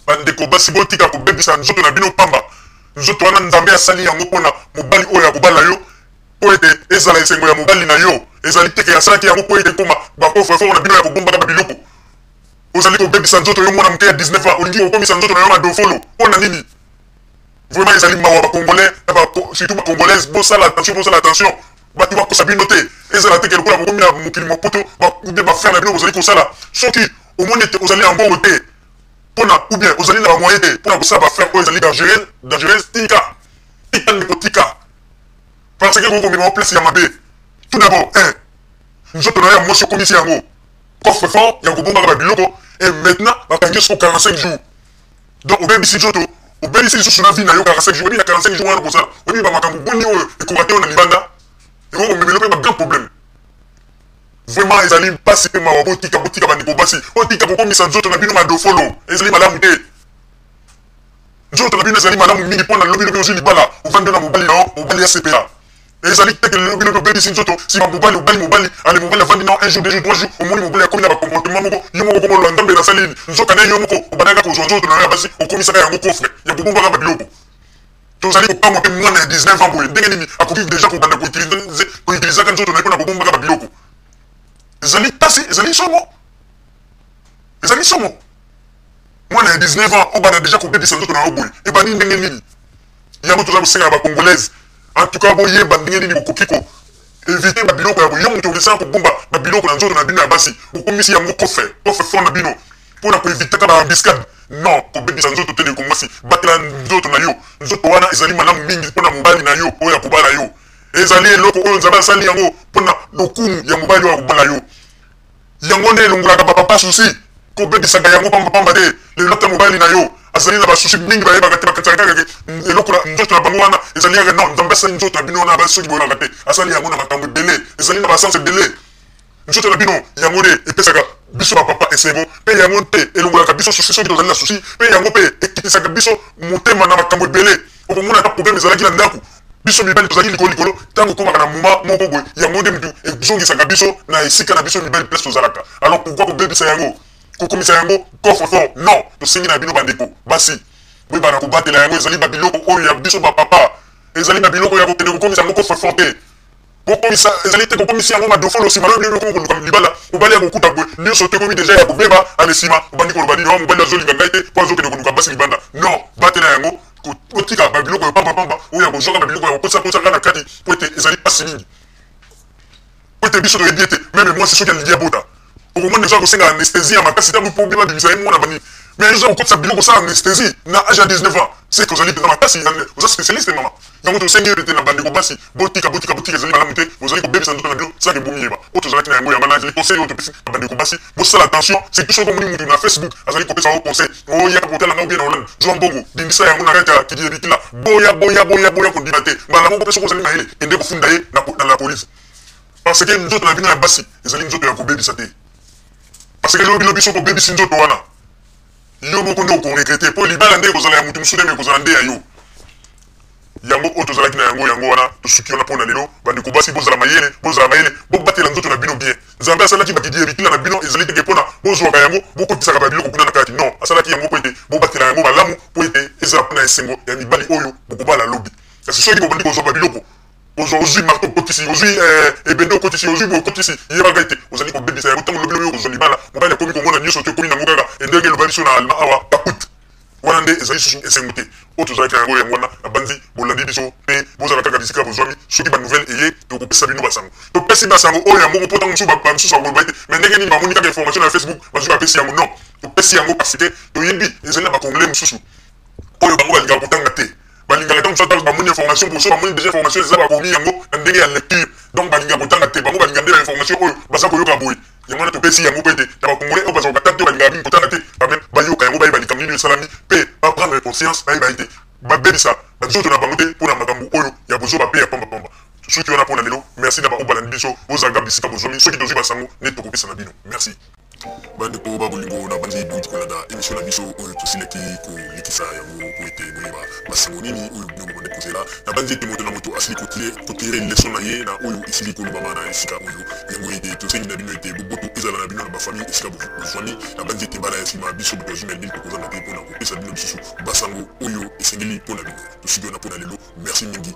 Bandeko basi, botika kobebisa nzoto na bino pamba. Nzoto wana Nzambe asali yango mpo na mobali oyo akobala yo, mpo ete ezala esengo ya mobali na yo. Ezali te ke asalaki yango mpo ete ekoma ba coffre-fort na bino ya kobombaka ba biloko. Ozali kobebisa nzoto yo mwana moke ya 19 ans, olingi kokomisa nzoto na yo madofolo mpo na nini? Vraiment ezali mawa ba congolais na ba surtout ba congolaise, bosala attention, bosala attention, bato bakosa bino te. Ezala te ke lokola bokomi na mokili mwa poto ba ou bien ba frère na bino bozali kosala, soki omoni ete ozali na mbongo te pona ou bien ozali na ba moyen te pona kosala ba frère oyo ezali dangereux dangereuse, tika tika ndeko, tika, parce que ekoki komema yo place ya mabe. Tout d'abord un nzoto na yo ya mwasi okomisi yango coffre fort ya kobombaka ba biloko, et maintenant bakangi yo siko 45 jours. Donc obebisi nzoto, obebisi lisusu na vie na yo 45 jours. Oyebi na 45 jours wana okosala, oyebi ba makambo boni oyo ekorate yo na libanda, ekoki komemela yo mpe ba grand problème. Vraiment ezali mpasi mpe mawa. Botika, botika bandeko basi, botika kokomisa nzoto na bino madofolo, ezali malamu te. Nzoto na bino ezali malamu mingi mpo na lobi lobi ozwi libala, ovandi na mobali na yo, mobali asepela. Ezali te ke lobi lobi obebisi nzoto, sima mobali obali mobali, ale mobali avandi na yo un jour, deux jours, trois jours, omoni mobali akomi na ba comportement moko, yo moko okoma oloba Nzambe nasali nini? Nzoka nde yo moko obandaka kozwa nzoto na yo ya basi, okomisaka yango coffre ya kobombaka ba biloko. Tozali kokamwa mpe mwana ya 19 ans boye ndenge nini akoki dejà kobanda ko utiliser ko utilisaka nzoto na ye mpo na kobombaka ba biloko. Ezali pasi, ezali somo, ezali somo. Mwana ya 19 ans obanda dejà kobebisa nzoto na yo boye, ebandi ndenge nini? Yango toza kosenga na ba congolaise, en tout cas boyeba ndenge nini bokoki ko éviter ba biloko ya boye. Yo moto omesana kobomba ba biloko na nzoto na bino ya basi, bokomisi yango coffre, coffre fort na bino mpo na koevitaka ba embuscade. Non, kobebisa nzoto te ndeko mwasi, batela nzoto na yo. Nzoto wana ezali malamu mingi mpo na mobali na yo oyo akobala yo. Ezali eloko oyo Nzambe asali yango mpo na lokumu ya mobali oyo akobala yo. Yango nde elongolaka ba papa souci. Kobebisaka yango pamba pamba te. Lelo ata mobali na yo azali na ba souci mingi, bayebaka te, bakanisaka kaka ke eloko na nzoto na bango wana ezali kaka non. Nzambe asali nzoto na bino wana basi, soki boyebaka te, asali yango na makambo ebele, ezali na ba sens ebele. Nzoto na bino yango nde epesaka biso ba papa esengo, mpe yango nde elongolaka biso souci soki tozali na souci, mpe yango mpe ekitisaka biso motema na makambo ebele. Okomona ata problème ezalaki na ndako, biso mibali tozalaki likolo likolo, ntango ekomaka na moment moko boye, yango nde mutu ezongisaka biso na esika na biso mibali, place tozalaka. Alors pourquoi kobebisa yango, kokomisa yango coffre fort? Non, tosengi na bino bandeko basi, boyebana kobatela yango. Ezali ba biloko oyo ya biso ba papa, ezali ba biloko ya kokende kokomisa yango coffre fort te. Kokomisa ezali te kokomisi yango madofolo, nsima lobi lobi okomi koluka libala, mobali akokuta boye nyonso te ekomi deja ya kobeba. Ale nsima obandi koloba nini? Oyo mobali azolinga ngai te mpo azokende koluka basi libanda. Non, batela yango, kotika ba biloko ya pamba pamba oyo ya kozwaka ba biloko ya kokotisa kotisa kaka na kati, mpo ete ezali mpasi mingi, mpo ete biso toyebi ete meme mwasi soki alingi abota, okomona eza kosenga anesthésie ya makasi ntango mpo babimisa ye mwana banini. Mais eza kokotisa biloko, osala anesthésie na age ya 19 ans, c'est que ozali mpenza makasi, oza spécialiste mama. Yango tosengi ete na bandeko basi, botika, botika, botika, ezali malamu te, bozali kobebisa nzoto na bino sans que bomiyeba. Oyo tozalaki na yango yango wana ezali conseil oyo topesi na bandeko basi, bosala attention, surtout soki omoni mutu na Facebook azali kopesa yo conseil, oh yaka kotala nga ou bien na Hollande, zwa mbongo, bimisa yango na kati ya kidiyebikila, boya, boya, boya, boya kondima te. Mbala moko mpe soki ozali mayele, kende kofunda ye na la police. Parce que nzoto na bino ya basi ezali nzoto ya kobebisa te. Parce que lobi lobi soki obebisi nzoto wana, yo moko nde oko regretter, po libala nde ekozala ya mutu mosusu te, mais ekozala nde ya yo. Yango oyo tozalaki na yango yango wana, tosuki wana pona lelo. Bandeko basi, bozala mayele, bozala mayele, bobatela nzoto na bino bien. Nzambe asalaki ba kidiyebikila na bino ezali te ke pona bozwaka yango bokotisaka ba biloko kuna na kati. Non, asalaki yango po ete bobatela yango malamu, po ete ezala pona esengo ya mibali oyo bokobala lobi. Kasi soki bobandi kozwa ba biloko, kozwa, ozwi marteau okotisi, ozwi ebende okotisi, ozwi boye okotisi, yebaka ete ozali kobebisa yango. Ntango lobi lobi okozwa libala, mobali akomi komona nyonso te ekomi nango kaka ndenge eloba biso na allemand awa kaput. Wana nde ezali lisusu esengo te. Oyo tozalaki na yango yango wana. Nabanzi bolandi biso mpe bozala kaka bisika bozwami. Soki ba nouvelles eye, tokopesa bino ba sango. Topesi ba sango oyo ya mbongo mpo ntango mosusu ba misusu bakoloba ete mais ndenge nini bamoni kaka information na Facebook bazwi bapesi yango. Non, topesi yango parce que toyebi ezali na ba congolais mosusu oyo bango balingaka kotanga te. Balingaka ntango mosusu ata bamoni information boso bamoni dejà information eza bakomi yango na ndenge ya lecture, donc balingaka kotanga te. Bango balingaka nde ba information oyo baza koyoka boye. Yango wana topesi yango mpo ete na ba congolais oyo bazalaka ta te, balingaka mingi kotanga te, quand meme bayoka yango, bayeba likambo nini esalami mpe ba prendre conscience, bayeba ete babebisa ba nzoto na bango te mpo na makambo oyo ya bozoba mpe ya pamba pamba. Tosuki wana mpo na lelo. Merci na ba oyo balandi biso. Bozalaka bisika bozwami. Soki tozwi ba sango nde tokopesa na bino. Merci. Bandeko ba bolingo, na banzi bouti kolanda émission na biso oyo tosilaki kolekisa yango po ete boyeba basango nini oyo bino bobandi kozela. Na banzi ete moto na moto asili kotirer leçon na ye na oyo esili kolobama na esika oyo. Yango ete tosengi na bino ete boboto ezala na bino na bafamille esika bozwami. Na banzi ete mbala ya nsima, biso bato ya Zumel Mil tokozanga te mpona kopesa bino lisusu basango oyo esengeli mpo na bino. Tosuki wana mpo na lelo. Merci mingi.